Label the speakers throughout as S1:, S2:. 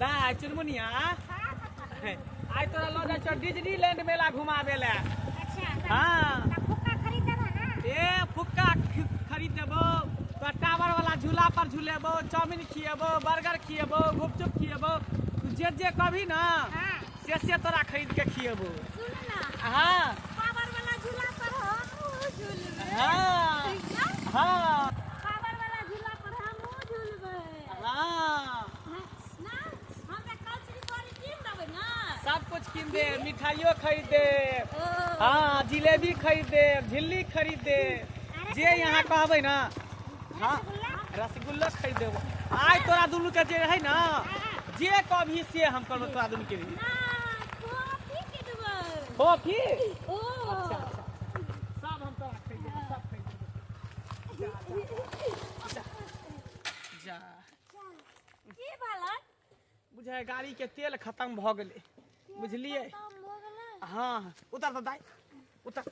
S1: दाय चुनमुनिया, आइ तोरा लऽ जाइ छौ डिज्नीलैंड मेला घुमाबे लए।
S2: अच्छा।
S1: हाँ।
S2: तऽ फुक्का खरीद देबो ने?
S1: ए, फुक्का खरीद देबो तोरा, टावर वाला झूला पर झूलेबो, चाउमीन खिएबो, बर्गर खिएबो, गुपचुप खिएबो। तू जे जे कहबी ना, से से तोरा खरीद के खिएबो।
S2: सुन ना।
S1: हाँ।
S2: पावर वाला झूला पर हमहूँ झूलबै।
S1: हाँ हाँ।
S2: पावर वाला झूला पर हमहूँ झूलबै।
S1: हाँ।
S2: ना, हमरा कचरी बड़ी कीन देबै ना?
S1: सब कुछ कीन दे, मिठाइयो खरीद दे। हाँ, जिलेबी खरीद दे, झिल्ली खरीद दे, जे यहाँ कहबै ना। हाँ, रसगुल्ला खरीद देबो। आइ तोरा दुनू के जे है ना, जे कहबही से हम करबो तोरा दुनू के लिए।
S2: ना, कॉफी की देबै।
S1: कॉफी?
S2: ओ।
S1: अच्छा अच्छा, सब हम तोरा खरीद देबो, सब खरीद देबो। जा जा जा।
S2: की भेलै?
S1: बुझाय गाड़ी के तेल खत्म भऽ गेलै, बुझलियै?
S2: खतम भऽ गेलै?
S1: हाँ, उतर तऽ दाइ, उतर।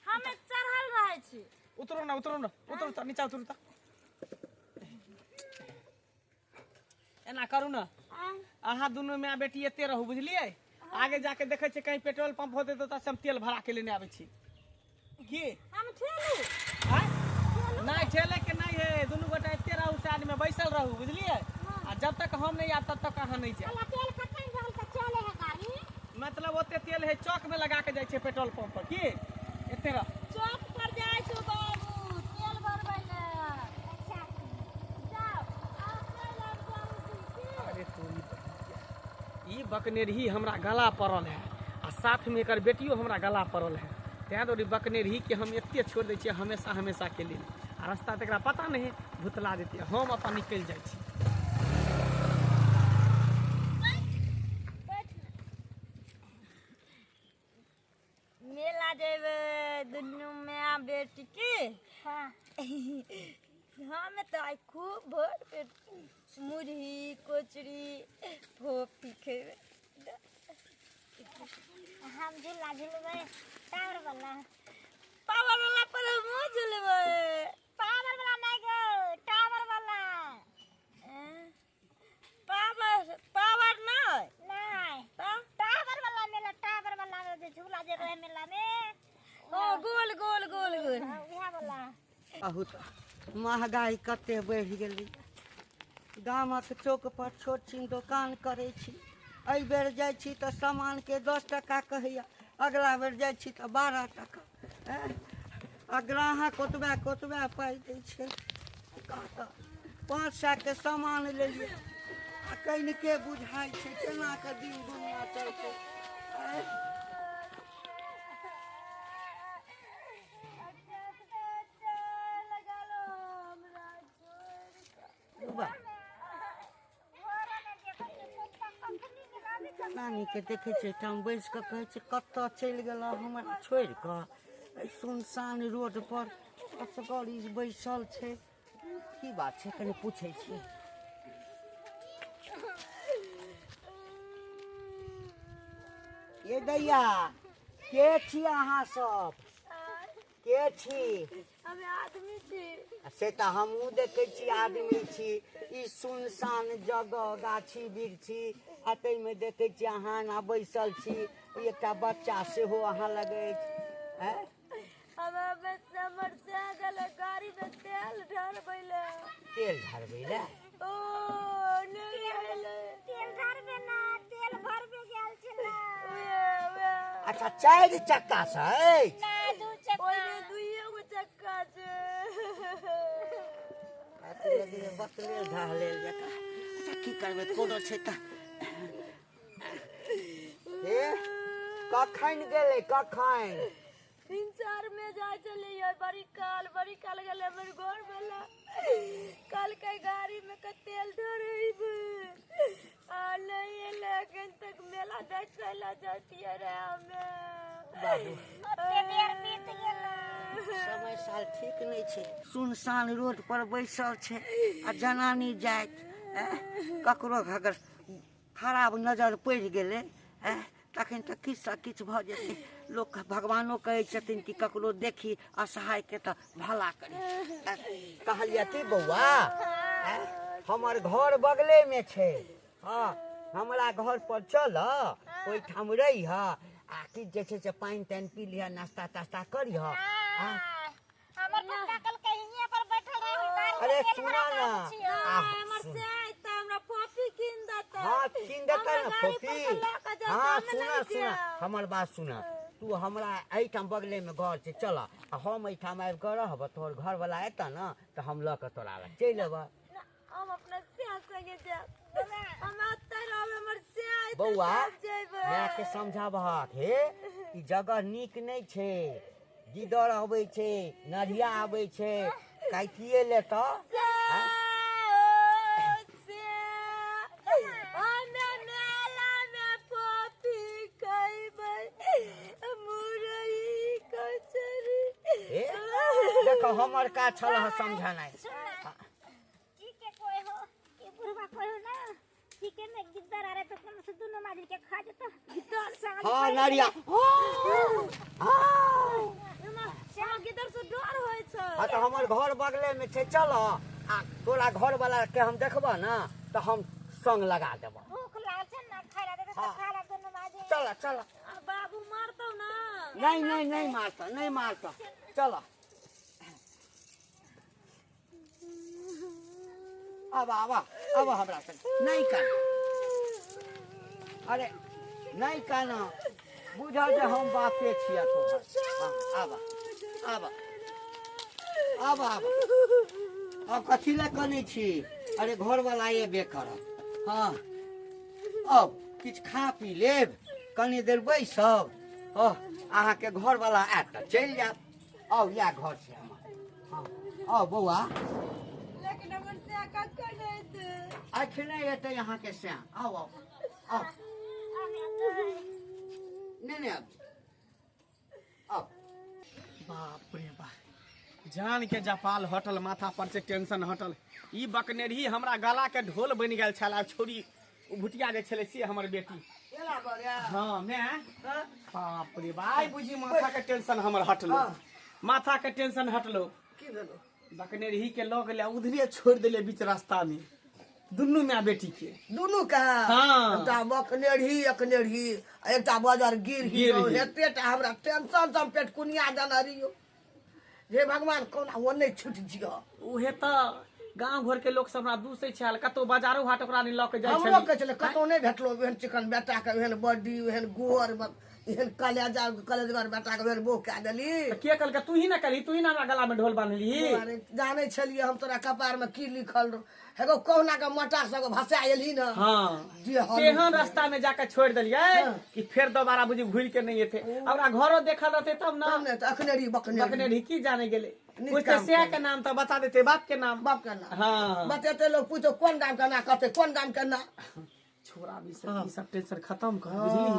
S2: हमे चढ़ल रहै छी।
S1: उतरो ना, उतरो ना, उतरू तऽ नीचा उतरू तऽ। एना करू ने, अहाँ दुनू माय बेटी एते रहू, बुझलियै? आगे जाके देखै छियै कहीं पेट्रोल पंप होतै तऽ ओतऽ से हम तेल भरा के लेने आबै छी। की
S2: हम ठेलू?
S1: आँय? नहि, ठेले के नहि है। दुनू गोटा एते रहू, साइड में बैसल रहू, बुझलियै? आ जब तक हम नहीं आब तब तक अहाँ नहीं जायब।
S2: तेल खत्म भेल तऽ चले है गाड़ी?
S1: मतलब ओते तेल है, चौक में लगा के जाइ छै पेट्रोल पंप पर। की एते रह।
S2: चौक पर जाइ छौ बाबू तेल भरबै ले। अच्छा, जाओ, आब चलि आब जल्दी की।
S1: अरे तोरी बहिनिया, ई बकनेरही हमरा गला पड़ल है आ साथ में एकर बेटियो हमरा गला पड़ल है। तैं दुआरे बकनेरही के हम एते छोड़ि दै छियै हमेशा हमेशा के लेल। आ रास्ता तऽ एकरा पता नहि है, भुतला जेतै। हम अपन निकलि जाइ छी।
S2: बैठ। मेला जेबै दुनू माय बेटी की? हाँ। हम तऽ आइ खूब भरि पेट मुरही, कचरी, फोफी खेबै।
S3: हम झूला झूलबै टावर वाला।
S2: पावर वाला पर हमहूँ झुलबै।
S3: पावर वाला नहि गो, टावर वाला।
S2: पावर पावर नहि?
S3: नहि।
S2: तऽ
S3: टावर वाला मेला, टावर वाला जे झूला जे रहे मेला में।
S2: ओ गोल गोल गोल गोल।
S3: हाँ, उएह वाला।
S4: बहुत महगाइ कते बढ़ि गेलै। गामक चौक पर छोट छिन दोकान करै छी। एहि बेर जाइ छी तऽ सामानके 10 टका कहैया, अगला बेर जाइ छी तऽ 12 टका। एँ? आ ग्राहक ओतबे के ओतबे पाइ दै छै। कहतऽ 500 के सामान लेलियै आ कनिके बुझाइ छै। केना कऽ दिन दुनिया चलतै? आँय? बा, नानीके देखै छियै एहिठाम बैस कऽ, कहै छै कतऽ चलि गेलऽ हमरा छोड़ि कऽ? एहि सुनसान रोड पर असगर ई बैसल छै, की बात छै? कनि पूछै छियै। ये दैया, के छी अहाँ सब? के छी?
S2: हम आदमी छी।
S4: आ से तऽ हमहूँ देखै छी आदमी छी। ई सुनसान जगह, गाछी बिरछी, आ ताहिमे देखै छी अहाँ एना बैसल छी। ई एकटा बच्चा सेहो अहाँ लग अछि, आँय?
S2: हमर समस्या गेलै गाड़ी में तेल ढारबै ले।
S4: तेल ढारबै लए?
S2: ओ नहि आएलै।
S3: तेल ढारबे ना, तेल भरबे गेल छलै।
S2: उए उए।
S4: अच्छा, चारि चक्का से अछि?
S3: ना, दू चक्का।
S2: ओहिमे दुइए गो चक्का छै।
S4: अथी लगैए बकलेल ढहलेल जकाँ। अच्छा, की करबै, कोनो छै तऽ। हे, कखन गेलै, कखन?
S2: भिनसर में जाइ छलियै, बड़ी काल, बड़ी काल गेलै। हमर घर वाला कहलकै गाड़ी में के तेल ढरेबै, आ नहि एलै एखन तक। मेला देखै लए जैतियै रे हमे।
S4: बाबू।
S3: ओते देर बीत गेलै।
S4: समय साल ठीक नहि छै। सुनसान रोड पर बैसल छै आ जनानी जाइत, एँ? ककरो अगर खराब नजर पड़ि गेलै, एँ, तखन तऽ किछुसँ किछु भऽ जेतै। लोक भगवानो कहै छथिन कि ककरो देखी असहायके तऽ भला करी। कहलियै की बौआ, एँ, हमर घर बगलेमे छै। हँ, हमरा घर पर चल, ओहिठाम रहिह आ कि जे छै से पानि तानि पी लिह, नाश्ता तास्ता करिह।
S3: हमर पप्पा कल कहिए पर बैठल रहे, हम गाड़ी
S4: अरे
S3: में तेल
S4: सुना
S3: भरा के
S4: ना।
S3: आबै छियौ।
S4: आ,
S2: हमर
S4: सुन।
S2: से आयत हमरा फोफी कीन देतै।
S4: हाँ, कीन देतै
S2: हमरा
S4: ने
S2: गाड़ी
S4: फोफी।
S2: पर से लऽ कऽ जेतै,
S4: हाँ,
S2: हम
S4: सुना
S2: नहि
S4: सुना,
S2: जायब।
S4: हमर बात सुना, तू हमरा एहिठाम बगलेमे घर छै, चल आ हम एहिठाम आबि कऽ रहब, तोहर घरवला एतऽ ने तऽ हम लऽ कऽ तोरा लग चलि अयबह।
S2: हम अपना सिया संगे जायब, हम एतऽ रहब, हमर सिया एतै
S4: बौआ,
S2: तब जेबै।
S4: मायके समझाबहक हे, ई जगह नीक नहि छै, गिदर अबै छै, नढ़िया आबै छै, काटिए लेतऽ।
S2: सिया, ओ सिया, हमे मेलामे फोफी खैबै, मुरई कचरी।
S4: हे देखो, हमर काज छल हँ समझेनाइ।
S3: सुन ना, की के कोई हो, ई बुढ़वा कोई हो ना, ठीके में गिद्दर आ रहे तो कम से दुनू माजरी के खा जेतो। गिद्दर से आगे
S4: हाँ,
S3: बढ़ि
S4: नढ़िया।
S3: गेलै।
S2: हाँ, गिद्दर से डर होइ छै।
S4: हाँ, तऽ हमर घर बगले में छै, चल आ तोरा घर वाला के हम देखबह ने तऽ हम संग लगा देबह।
S3: भूख लागल छै ना, खाय ला देते तऽ
S4: हाँ।
S3: खा ला दुनू माजरी।
S4: चल चल।
S2: आ बाबू मारतौ ना?
S4: नहीं नहीं, नहीं मारता, नहीं मारता, चल अब आब अब हमरा संग नहीं कान, अरे नहीं कान, बुझल जे हम बापे छियै तोहर। हाँ, आब आब आब आब, अब कथी लए कनै छी? अरे घरवला एबे करत। हाँ, अब किछु खा पी लेब, कनी देर बैसब, हँ, अहाँके घरवला आयत तऽ चलि जायब। आउ, इएह घर छै हमर। हँ, आउ बौआ।
S2: लेकिन हमर सिया कखन एतै?
S4: अखने एतै अहाँके श्याम। आउ आउ आउ। नहि नहि, आब आउ।
S1: बाप रे बाप, जान के जपाल हटल, माथा पर से टेंशन हटल। ई बकनेरही हमरा गला के ढोल बनि गेल छल। आ छोरी ओ भुटिया जे छलै से हमर बेटी। हाँ मैं, बाप रे बाप, बुझी माथा के टेंशन हमर हटलो, माथा के टेंशन हटलो।
S5: की भेलो?
S1: बकनेरही के लऽ गेलै, उधरे छोड़ि देले बीच रास्ता में दुनू माय बेटी के।
S5: दुनू के?
S1: हाँ।
S5: एकटा बकनेरही एकनेरही आ एकटा बजर गिरही।
S1: गिरही।
S5: एतेटा हमरा टेंशन से हम पेट कुनिया देने रहियो हे भगवान, कोना ओ नहि छुटि जियो।
S1: उहे तऽ गाँव घर के लोक सब हमरा दूसै छल, कतौ बाजारो हाट ओकरा नहि लऽ के जाइ
S5: हमरो
S1: छलै।
S5: कहै छलै, कतौ नहि भेटलो एहन चिकन बेटा के, एहन बॉडी, एहन गोर, एहन कलेजा कलेजगर बेटा के एहन बोह कए देली।
S1: तऽ के कहलकै? तू ही ने कहली, तू ही ने हमरा गला में ढोल बान्हली।
S5: अरे जानै छलियै हम तोरा कपार में की लिखल रहो, हेगो कहुना के मटा सब भसा एलही ने।
S1: हाँ।
S5: जे हम
S1: तेहन रास्ता में जाके छोड़ देलियै कि फेर दोबारा बुझी घुरि के नहीं एते। ओकरा घरो देखल रहते तब ना।
S5: तब ने, तऽ अखने रही बकने।
S1: बकने रही की जाने गेलै।
S5: नीक
S1: पूछते
S5: काम
S1: सिया
S5: केलक।
S1: के नाम तऽ बता देते, बाप के नाम।
S5: बाप के नाम।
S1: हाँ।
S5: बतेते लोग पूछो कोन गाम के ना, कहते कोन गाम के ना।
S1: छोरा भी सब ई सब टेंशन खत्म कर, बुझली?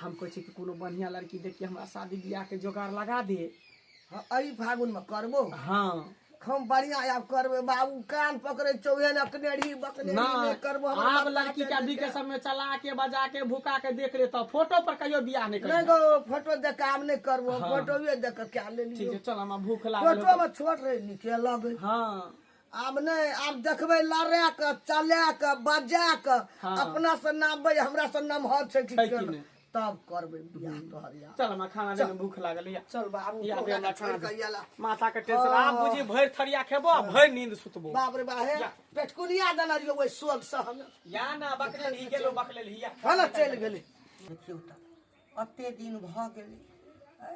S1: हम कहै छी कि कोनो बढ़िया लड़की देख के हमरा शादी बियाह के जोगाड़ लगा दे।
S5: हाँ, एहि फागुन में करबो।
S1: हाँ।
S5: हम बढ़िया आब करबै बाबू, कान पकड़े चौहेन अकने रही बकने
S1: ना
S5: रही, नहि करबो हमर
S1: आब
S5: बाप
S1: लड़की के
S5: चलि
S1: अभी के समय चला के बजा के भुका के देख ले, तो फोटो पर कहियो बियाह नहीं
S5: नहीं
S1: करियो।
S5: गो, फोटो देख के आब नहि करबो।
S1: हाँ।
S5: फोटोए देख के क्या
S1: ठीक
S5: लेलियो।
S1: है, चल, हमरा भूख लागल।
S5: फोटो में छोट रहे, नीके लगे।
S1: हाँ।
S5: आब नहि, आब देखबै लड़े के, चले के, बजा के।
S1: हाँ।
S5: अपना से नापबै, हमरा से नमहर छै कि
S1: छै कि
S5: केना।
S1: नहि।
S5: तब करबै बियाह तोहर या।
S1: चल, हमरा खाना देने भूख लागल या।
S5: चल बाबू।
S1: या
S5: कहुना
S1: दे हमरा
S5: के छोड़ि
S1: खाना
S5: के
S1: दे।
S5: अयला।
S1: माथा के टेंशन आब बुझी भरि थरिया खेबो आ भरि नींद सुतबो।
S5: बाप रे बा, हे
S1: या।
S5: पेटकुनिया देने रहियो ओहि शोक से हम।
S1: या ना, बकले ही गेलो, बकले ही या।
S5: हँ ने, चलि गेलै।
S4: देखियौ तऽ एते दिन भऽ गेलै,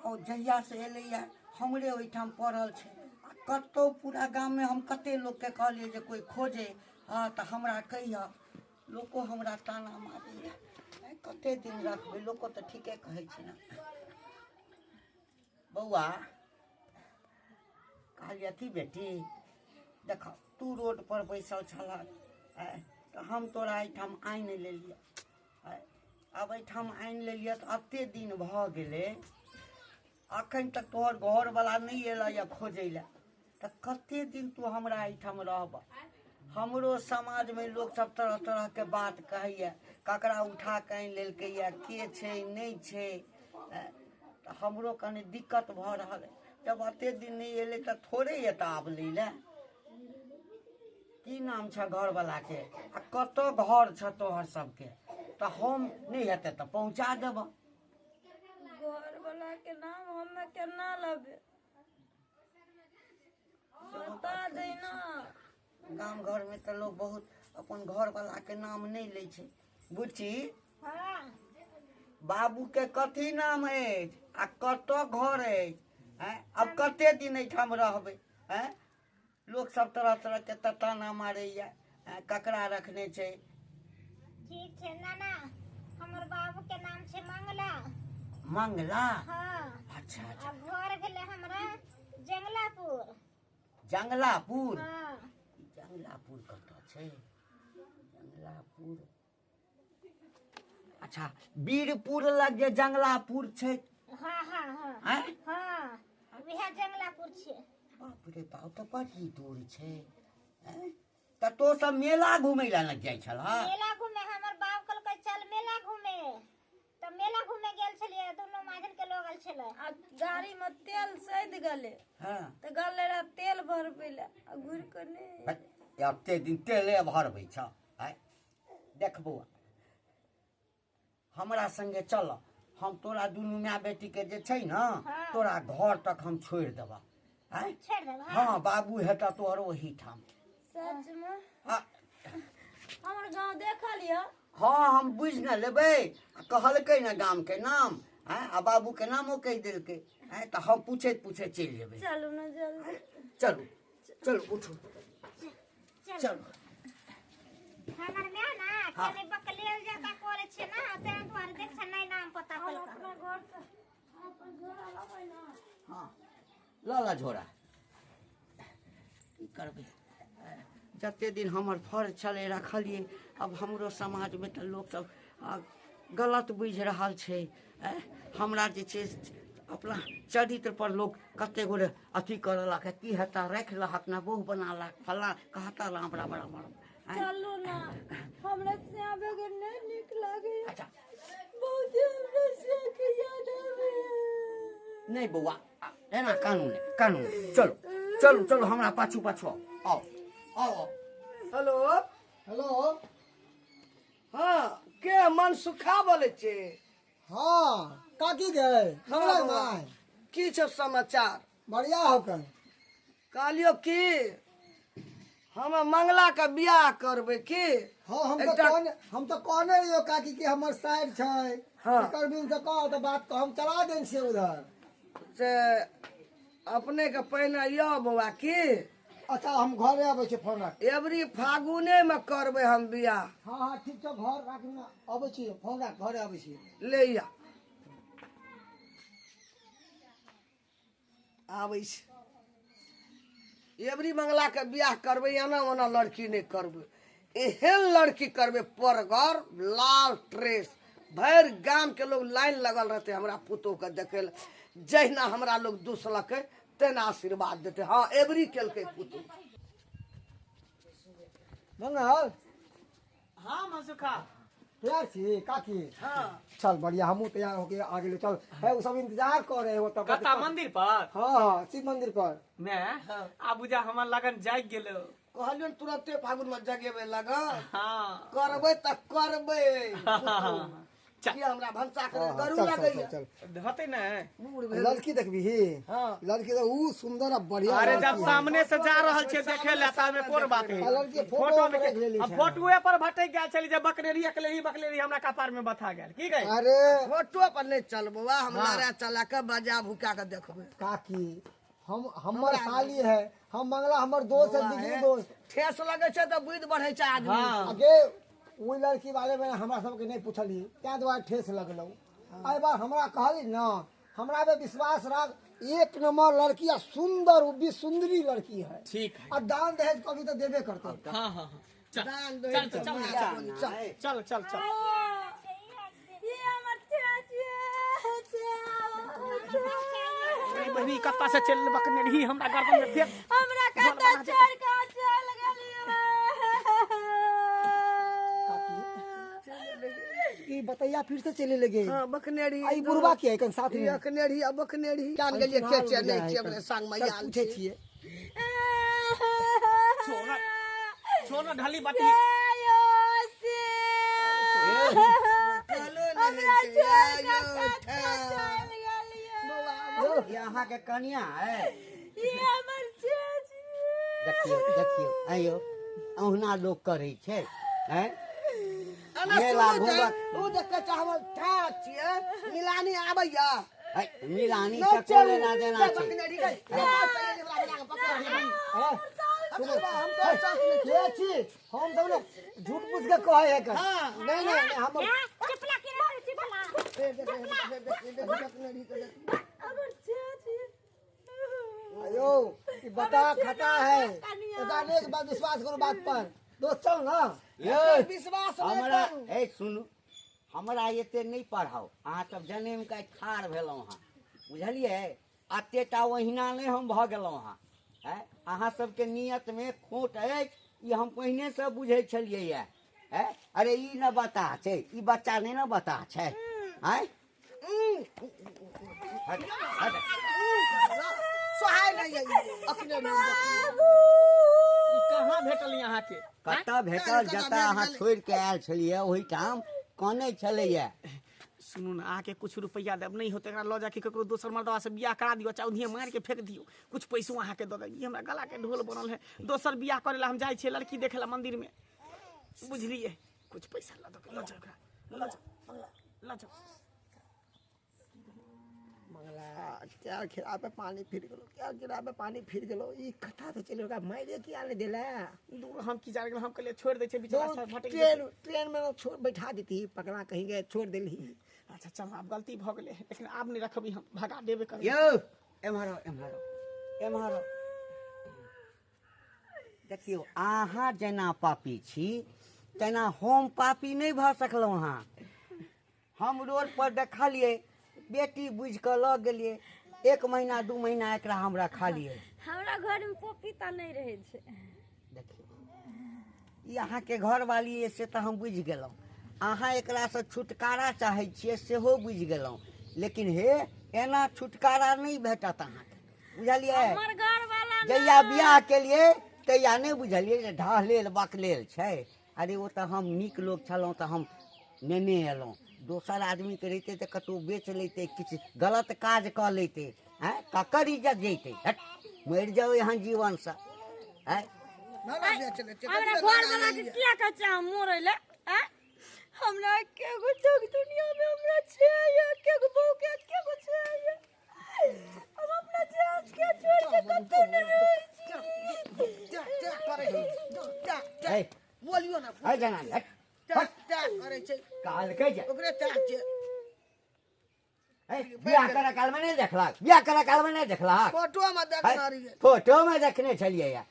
S4: ओ जहियासँ एलैए हमरे ओहिठाम पड़ल छै आ कतहु पूरा गाममे हम कते लोकके कहलियै जे कोइ खोजे, हँ, तऽ हमरा कहिअ, लोको हमरा ताना मारैए, कते दिन रखबै? लोको तऽ ठीके कहै छै ने। बौआ, कहलियै की बेटी, देख, तू रोड पर बैसल छलह, तऽ हम तोरा एहिठाम आनि लेलियै। आब एहिठाम आनि लेलियै तऽ एते दिन भऽ गेलै, अखन तक तोहर घरवला नहि एलैए खोजै लए, तऽ कते दिन तू हमरा एहिठाम रहबह? हमरो समाजमे लोक सब तरह तरहके बात कहैए, ककरा उठा कऽ आनि लेलकैए, के छै नहि छै, तऽ हमरो कनि दिक्कत भऽ रहल अइ। जब एते दिन नहि एलै तऽ थोड़े एतऽ आब लै लए। की नाम छ घरवला के आ कतऽ घर छ तोहर सबके, तऽ हम नहि हेतै तऽ पहुँचा देबऽ।
S2: घरवला के नाम हमे केना लेबै, बता दे ना।
S4: गाम घरमे तऽ लोक बहुत अपन घरवला के नाम नहि लै छै। बुच्ची,
S3: हाँ।
S4: बाबूके कथी नाम अछि आ कतऽ घर अछि? आँय, आब कते दिन एहिठाम रहबै? आँय, लोक सब तरह तरह के ताना मारैया, आँय, ककरा रखने छै?
S3: ठीक छै नाना, हमर बाबू के नाम छै मंगला।
S4: मंगला?
S3: हाँ।
S4: अच्छा अच्छा।
S3: आ घर भेलै हमरा जंगलापुर।
S4: जंगलापुर?
S3: हाँ।
S4: जंगलापुर कतऽ छै? जंगलापुर, अच्छा, वीरपुर लग जे जंगलापुर छै?
S3: हाँ हाँ हाँ।
S4: आँय?
S3: हाँ, वएह जंगलापुर छै।
S4: बाप रे बाप, तऽ बड़ी दूर छै। आँय? तऽ तो सब मेला घुमै लए ने जाइ छलह?
S3: मेला घूमे, हमर बाप कहलकै चल मेला घूमे, तऽ मेला घूमे गेल छलियै, दुनू माजन के लोग आयल छलै।
S2: आ गाड़ी में तेल सैद गेलै।
S4: हाँ।
S2: तऽ गेलै रहे तेल भरबै लए आ घुरि कऽ नहि।
S4: एते दिन तेले भरबै छ? आँय, देख बौआ, हमरा संगे चल, हम तोरा दुनू माय बेटी के जे छै ने तोरा घर तक हम छोड़ि देबह। आँय?
S3: छोड़ि देबह?
S4: हाँ, बाबू हेतऽ तोहर ओहिठाम।
S2: सच में?
S4: आ,
S2: हमर गाँव देखल यऽ?
S4: हाँ, हम बुझि ने लेबै। आ कहलकै ने गाम के नाम, आँय, आ बाबू के नामो कहि देलकै। आँय, तऽ हम पूछैत पूछैत चलि जेबै।
S2: चलू ने जल्दी।
S4: चलू चलू, उठू, चलू।
S3: हमर माय ना
S4: हाँ।
S3: कनि बकलेल जकाँ करै छै ना, तें दुआरे देख छै नहि नाम पता
S2: हम
S3: कलकै।
S2: अपना घर से अपन झोरा लबै ना।
S4: हाँ, लऽ लऽ झोरा। की करबै, जते दिन हमर फर्ज छलै रखलियै। आब हमरो समाजमे तऽ लोकसब गलत बुझि रहल छै। आँय, हमरा जे छै अपना चरित्र पर लोक कते गोरे अथी करलक, की हेता राखि लहक ने, बहु बना लहक, फल्लाँ कहता, राम राम राम राम। आँय?
S2: चलू ना, हमरा श्याम बगैर नहीं नीक लागैया।
S4: अच्छा।
S2: बहुत हमरा श्याम के याद आबैया।
S4: नहि बौआ, एना कानू नहि, कानू नहि। चलू चलू चलू, हमरा पाछू पाछू आउ आउ आउ आउ।
S5: हेलो।
S6: हेलो।
S5: हाँ, के मन सुखा बोले छे?
S6: हाँ, काकी गए?
S5: हाँ,
S6: मंगला
S5: बौआ।
S6: माय।
S5: की छौ समाचार?
S6: बढ़िया होकर।
S5: कहलियो की हम मंगला के बियाह करबै की?
S6: हाँ, हम तो
S5: एकटा-
S6: कहने, हम तो कहने रहियो काकी के हमर साइड छै।
S5: हाँ।
S6: एकर बिन से कह तऽ बात हम चला देन छियै उधर।
S5: से अपने के पहिने यौ बौआ की?
S6: अच्छा, हम घरे आबै छी, फोन राख।
S5: एवरी फागुने में करबै हम बियाह।
S6: हाँ हाँ, ठीक छौ, घर राख ना, अबै छी, फोन राख, घरे आबै छी।
S5: ले या आबै छै। एवरी मंगला के बियाह करबै, एना ओना लड़की नहि करबै, एहन लड़की करबै परगर लाल ड्रेस, भरि गाम के लोग लाइन लगल रहतै हमरा पुतोह के देखै लए। जहिना हमरा लोग दुसलकै तेना आशीर्वाद देतै। हाँ, एवरी केलकै पुतोह।
S6: मंगल।
S1: हाँ मनसुखा।
S6: तैयार छी काकी?
S5: हाँ।
S6: चल बढ़िया, हमहूँ तैयार होके आ गेली। चल है, उ सब इंतजार कर रहे हो तब।
S1: कता मंदिर पर?
S6: हाँ हाँ, शिव मंदिर पर।
S1: मैं आबू जा, हमर लगन जागि गेलो।
S5: कहलियन तुरंते फागुन में जगेबै लगन।
S1: हाँ।
S5: करबै तऽ करबै।
S1: चल।
S5: की हमरा भनसा करे
S6: हाँ,
S5: गरु
S6: चल, चल,
S5: लगैया।
S6: चल, चल।
S1: होतै ने?
S5: बूढ़ भेल।
S6: लड़की देखबी?
S5: हाँ।
S6: लड़की तो उ सुंदर आ बढ़िया।
S1: अरे
S6: लड़की
S1: जब
S6: है।
S1: सामने से जा रहल छै देखे ले तामे कोन बात है?
S6: आ लड़की फोटो
S1: फोटो में
S6: में देख लेली
S1: आ
S6: छै।
S1: फोटोए पर भटक गेल छली जे बकलेरी अकलेरी बकलेरी हमरा कपार में बथा गेल की गई।
S6: अरे
S5: फोटो पर नहीं चल बौआ, हम लड़ा चला के बजा भुका के देखबै।
S6: काकी, हम हमर साली है, हम मंगला हमर दोस्त है,
S5: बौआ
S6: दिगरी
S5: है।
S6: दोस्त।
S5: ठेस लगै छै तऽ बुद्धि बढ़ै छै आदमी।
S1: हाँ।
S6: आगे ओहि लड़की बारे में हमरा सबके नहीं पूछली, ताहि दुआरे ठेस लगलौ। एहि बार हमरा कहली न, हमरा पे विश्वास राख, एक नंबर लड़की आ सुंदर, उ भी सुंदरी लड़की है।
S1: ठीक है।
S6: आ दान दहेज कभी तो देबे करते।
S1: हाँ हाँ हाँ, चल
S5: दान
S1: चल
S5: दहेज
S1: चल
S5: तऽ
S1: चल
S5: माय
S1: चल चल चल चल।
S2: ये हमर चाची
S1: अरे बहिनी, कत्ता से चल बकने रही हमरा गर्दन में फेंक।
S2: हमरा कतऽ छोड़ कऽ चल गेलियै?
S6: ई बतैया फिर से चले लगे।
S5: हाँ, बकनेरी।
S6: आ ई बुढ़वा के है कन साथ में?
S5: अकनेरी आ बकनेरी जान गेलियै के छियै नहि छियै, अपने संग में
S6: चल,
S5: आयल
S6: पूछे
S5: छी।
S6: छियै।
S1: छोड़ा ने ढली बटली।
S2: यो से हमरा छोड़ के कतऽ चलि गेलियै?
S4: ई अहाँके कनिया है?
S2: ई हमर चाची।
S4: देखियौ देखियौ, आइयो अहुना लोक करै छै हैं?
S5: एना
S4: मेला
S5: सुनू तऽ,
S4: घूमक
S5: ओ जे कहै छै हमर ठाक छियै, मिलानी आबैया
S4: है, मिलानी
S5: नहि
S4: से कोन
S5: चलू।
S4: लेना देना छै?
S6: सुनो, के छी हम सब ने झूठ पूछ के कहै है कर। नहीं नहीं नहीं, हम
S3: चपला के रे चपला।
S2: हमर चाची।
S6: अयो ई बता खता है, एकरा नहीं एक बार विश्वास करो बात पर दोस्त, चल ना।
S4: यौ,
S5: विश्वास नहि
S4: हमरा
S5: करू।
S4: ए सुनू, हमरा एते नहि पढ़ाउ। अहाँ सब जनेम के ठाढ़ भेलहुँ हँ, बुझलियै? एतेटा ओहिना नहि हम भऽ गेलहुँ हँ। आँय, अहाँ सबके नियतमे खोट अछि, ई हम पहिनेसँ बुझै छलियै ये। आँय, अरे ई ने बताह छै, ई बच्चा नहि ने बताह छै। आँय, हट, हट।
S5: सोहाय नहि अइ अखने नहि।
S1: ई कहाँ भेटल अहाँके?
S4: कतऽ भेटल? जतऽ अहाँ छोड़ि के आयल छलियै ओहिठाम कनै छलैया।
S1: सुनू ने, अहाँके कुछ रुपैआ देब, नहि होतै एकरा लऽ जाके ककरो दोसर मर्दवा से बियाह करा दियौ, चाहे उन्हिए मारि के फेंक दियौ, कुछ पैसो अहाँके दऽ देब। ई हमरा गला के ढोल बनल है। दोसर बियाह करे ला हम जाइ छियै लड़की देखे ला मंदिर में, बुझलियै? कुछ पैसा लऽ दऽ लऽ जाउ एकरा, लऽ जाउ, लऽ जाउ।
S6: मंगला, क्या खिरा पे पानी फिर गेलो, क्या खिरा पे पानी फिर गेलो। ई कथा तो चलि ओकरा मारे किया नहि देला?
S1: दूर हम की जाने गेलहुँ, हम कहलियै छोड़ि दै छै बीच रास्ता में भटकि
S6: ट्रेन
S1: जेतै।
S6: ट्रेन में छोड़ बैठा देती, पकड़ा कहीं गए छोड़ देली।
S1: अच्छा चल, आब गलती भऽ गेलै, लेकिन आब नहि रखबी, हम भगा देबे करबै।
S4: यौ, एम्हर आउ, एम्हर आउ, एम्हर आउ। देखियौ, अहाँ जेना पापी छी तेना हम पापी नहि भऽ सकलहुँ हँ। हम रोड पर देखलियै, बेटी बुझि कऽ लऽ गेलियै, 1 महीना 2 महीना एकरा हम रखलियै।
S2: हमरा घर में पपीता नहि रहै छै।
S4: देखियौ, ई अहाँके घरवाली अइ से तऽ हम बुझि गेलहुँ, अहाँ एकरासँ छुटकारा चाहै छियै सेहो बुझि गेलहुँ, लेकिन हे एना छुटकारा नहि भेटत अहाँके, बुझलियै?
S2: हमर घर वाला
S4: जहिया बियाह केलियै तहिया नहि बुझलियै जे ढहलेल बकलेल छै। अरे ओ तऽ हम नीक लोक छलहुँ तऽ हम नेने अयलहुँ, दोसर आदमीके रहितै तऽ कतहु बेच लैतै, किछु गलत काज कऽ लैतै। आँय, ककर इज्जत जैतै? हट, मरि जाउ एहन जीवनसँ। आँय,
S2: हमरा घर वाला के किया कहै छै अहाँ मरै लए? आँय, हमरा एके गो जग दुनिया में हमरा छै, एके गो बहू के एके गो छै। हम अपना जात के छोड़ के कतौ नहि रहै छी।
S4: है,
S5: बोलियो ना।
S4: है जनानी, हट।
S5: टा टा करै छै।
S4: कहलकै जे
S5: ओकरे टा छै।
S4: है, बियाह करऽ कालमे नहि देखलक? बियाह करऽ कालमे नहि देखलक?
S5: फोटो मे देखने रहियै।
S4: फोटोमे देखने छलियै है?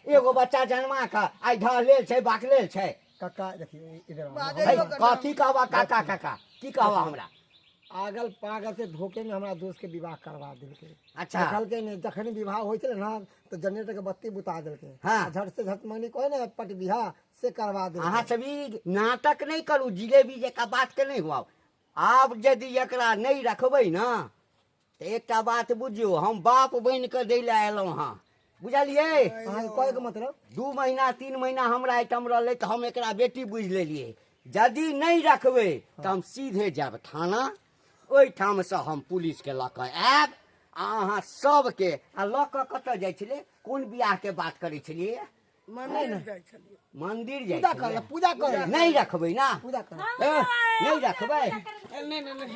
S4: एगो बच्चा जन्मा कऽ आइ ढहलेल छै, बाकलेल छै।
S6: काका देखियौ, इधर आओ।
S5: बाजै
S4: है, कथी कहबा काका? काका की कहबा हमरा?
S6: आगल पागल से धोखे में हमरा दोस्त के विवाह करवा देलकै।
S4: अच्छा।
S6: देखलकै नहि, जखन विवाह होइ छलै ने तऽ जनरेटर के बत्ती बुता देलकै।
S4: हाँ।
S6: आ झट से झट मंगनी कहै ने पट बियाह से करवा देलकै।
S4: अहाँ सब ई नाटक नहि करू, जिलेबी जकाँ बात के नहि हुआउ। आब यदि एकरा नहि रखबै ने तऽ एकटा बात बुझियौ, हम बाप बनि कऽ दै लए अयलहुँ हँ, बुझलियै?
S6: अहाँके कहैके मतलब?
S4: 2 महीना 3 महीना हमरा एहिठाम रहलै तऽ हम एकरा बेटी बुझि लेलियै। यदि नहि रखबै तऽ हम सीधे जायब थाना, ओहिठामसँ हम पुलिसके लऽ कऽ आयब आ अहाँ सबके आ लऽ कऽ कतऽ जाइ छलियै? कोन बियाहके बात करै छलियै?
S5: मंदिर जाइ छलियै।
S4: मंदिर जाइ
S6: पूजा कर
S4: छलियै?
S6: पूजा कर।
S4: नहि रखबै ना?
S6: पूजा कर।
S4: ए, नहि रखबै?
S1: नहि नहि नहि।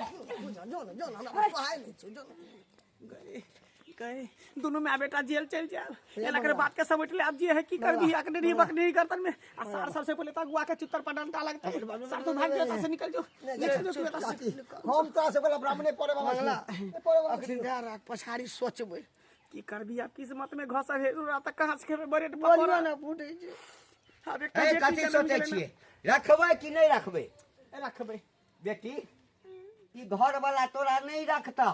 S5: जो न जो न, हमरा सोहाय नहि छै, जो न।
S1: गए दोनों में बेटा जेल चल जाए, एना कर बात के समेट ले। अब जे है की करबी अकने नहीं बकने गर्दन में आ सार सबसे पहले तक गुआ के चुत्तर पर डंडा लगता है। सार तो भाग जाता से निकल जो, निकल जो तू एतऽ से।
S6: हम तोरा से बोला ब्राह्मणे पड़े बाबा छी। नहि पड़े बाबा।
S5: अखन ध्यान राख, पछाड़ी सोचबै।
S1: की करबी अब किस्मत में घसा है रोरा तक कहां से खेबे बरेट
S5: बोलियो
S1: पकौड़ा
S5: ना, फूटै छै।
S1: अब एकटा
S4: ए,
S1: बेटी
S4: कथी
S1: जनम
S4: सोचै
S1: गेलै ना।
S4: छियै? रखबै कि नहि रखबै?
S1: रखबै।
S4: बेटी, ई घर वाला तोरा नहि रखता,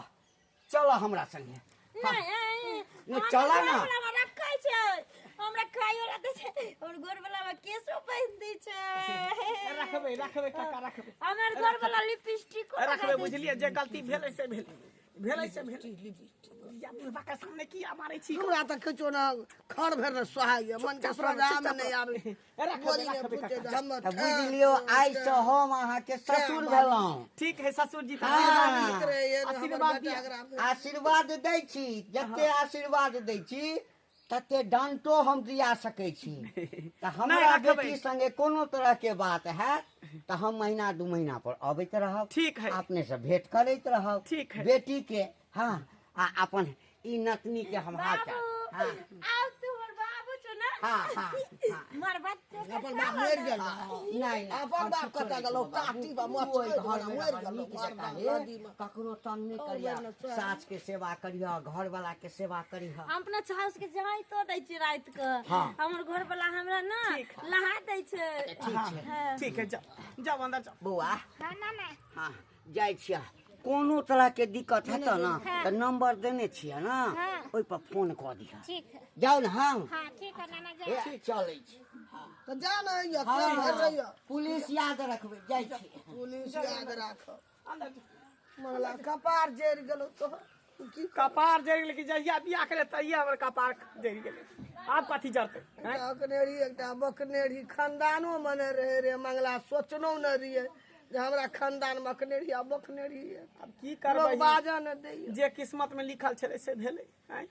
S4: चल हमरा संगे।
S2: नहीं,
S4: नहि, चला ना।
S2: हमरा रखै छै, हमरा खाइयो ला दै छै, हमर घर वाला हमरा केशो बान्हि दै छै।
S1: रखबै रखबै काका, रखबै।
S2: हमर घर वाला लिपस्टिको लगा
S1: रखबै
S2: दै।
S1: बुझलियै, जे गलती भेलै से भेलै। भेलै से भेल। या बुढ़बा के सामने किया मारै छी?
S5: हमरा तऽ किछो न खर भेर ने सोहाइए, मन के
S1: चुपचाप रह,
S5: सजा में
S1: चुपचाप
S5: नहि
S1: रह।
S5: आबै।
S1: राखबै,
S5: गोली नहि
S1: राखबै
S5: फूटे
S1: काका,
S5: तऽ हमर
S4: तऽ बुझि लियौ, आइसँ हम अहाँके ससुर भेलहुँ।
S1: ठीक है ससुर जी, तऽ
S4: हाँ।
S1: आशीर्वाद
S5: नीक रहैए, हमर
S1: आशीर्वाद
S5: बेटा
S1: दिअ।
S5: एकरा
S4: आशीर्वाद दै छी, जते आशीर्वाद दै छी तते डंटो हम दिया सकै छी। तऽ हमरा
S1: राखबै।
S4: बेटी संगे कोनो तरह के बात हैत तऽ हम महीना 2 महीना पर अबैत रहब।
S1: ठीक है।
S4: अपने से भेंट करैत रहब।
S1: ठीक है।
S4: बेटी के, हाँ, आ अपन ई नतनी के हम हाल चाल।
S2: बाबू
S4: हाँ
S2: आब तू हमर बाबू छौ ना?
S4: हाँ हाँ हाँ।
S3: मर बच्चो
S5: अपन बाप मरि गेल।
S4: नहीं नहीं,
S5: अपन बाप कतऽ गेलौ? टाटी बा
S4: तू ओहि
S5: मछली
S4: घर में
S5: मरि
S4: रहल,
S5: गेलौ,
S4: नीक
S5: मर
S4: जकाँ
S5: गेल
S4: हे,
S5: नदीमे।
S4: ककरो तंग नहि करिह, सास के सेवा करिह, घर वाला के सेवा करिह।
S2: हम अपना साउस के जाई तो दै छी राति के।
S4: हाँ।
S2: हमर घर वाला हमरा ना नहा दै छै।
S4: ठीक छै।
S2: हाँ।
S1: ठीक है, जाओ जाओ अंदर जाओ।
S4: बौआ।
S3: हाँ नाना।
S4: हाँ, जाइ छियै। कोनो तरह के दिक्कत हेतौ ना तऽ नंबर देने छियै ना,
S3: हाँ।
S4: ओहि पर फोन कऽ दिह।
S3: ठीक है।
S4: जाउ ने हम।
S3: हाँ ठीक है नाना, जाओ।
S4: ए, चलै छी।
S5: तऽ जा ने अइया,
S4: हाँ,
S5: केहन भेल रहिया?
S4: पुलिस याद रखबै, जाइ छी।
S5: पुलिस याद राखब।
S1: अंदर जाओ।
S5: मंगला कपार जरि गेलौ तोहर। की
S1: कपार जरि गेलै कि जहिया बियाह केले तहिया हमर कपार जरि गेलै, आब कथी जरतै? आँय?
S5: एकटा अकनेरी एकटा बकनेरी खानदानो मने रहे रे मंगला, सोचनो न रहियै जे हमरा खानदान मे अकनेरी आ बकनेरी है।
S1: आब की
S5: लोग
S1: करबै,
S5: बाजऽ न दैये।
S1: जे किस्मत में लिखल छलै से भेलै। आँय,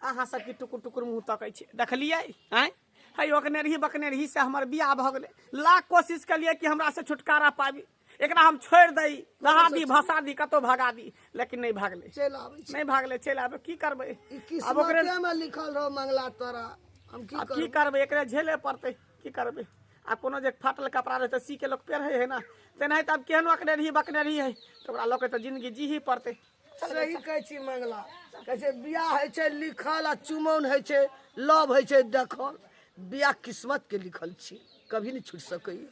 S1: अहाँ सबके टुकुर टुकुर मुँह तकै छी, देखलियै? आँय, है ओकने रही बकने रही से हमर बियाह भऽ गेलै। लाख कोशिश केलियै कि हमरा से छुटकारा पाबी, एकरा हम छोड़ि दै, नहा दी, भसा दी, कतौ भगा दी, लेकिन नहि भागलै।
S5: चलि आबै छी।
S1: नहि भागलै, चलि आबै, की करबै?
S5: ई
S1: आब ओकरे
S5: किस्मते मे लिखल रहो मंगला तोरा, हम की
S1: आब की
S5: करबै?
S1: करबै, एकरे झेले पड़तै, की करबै? आ कोनो जे फाटल कपड़ा रहै तऽ सी के लोक पेरहै है ना, तेनाहिते आब केहनो अकने रही बकने रही है तऽ ओकरा लऽ के तऽ जिंदगी जीही पड़तै।
S5: सही कहै छी मंगला, कहै छै बियाह होइ छै लिखल आ चुमौन होइ छै, लव होइ छै देखल। बियाह किस्मत के लिखल छी, कभी नहि छुटि सकैए।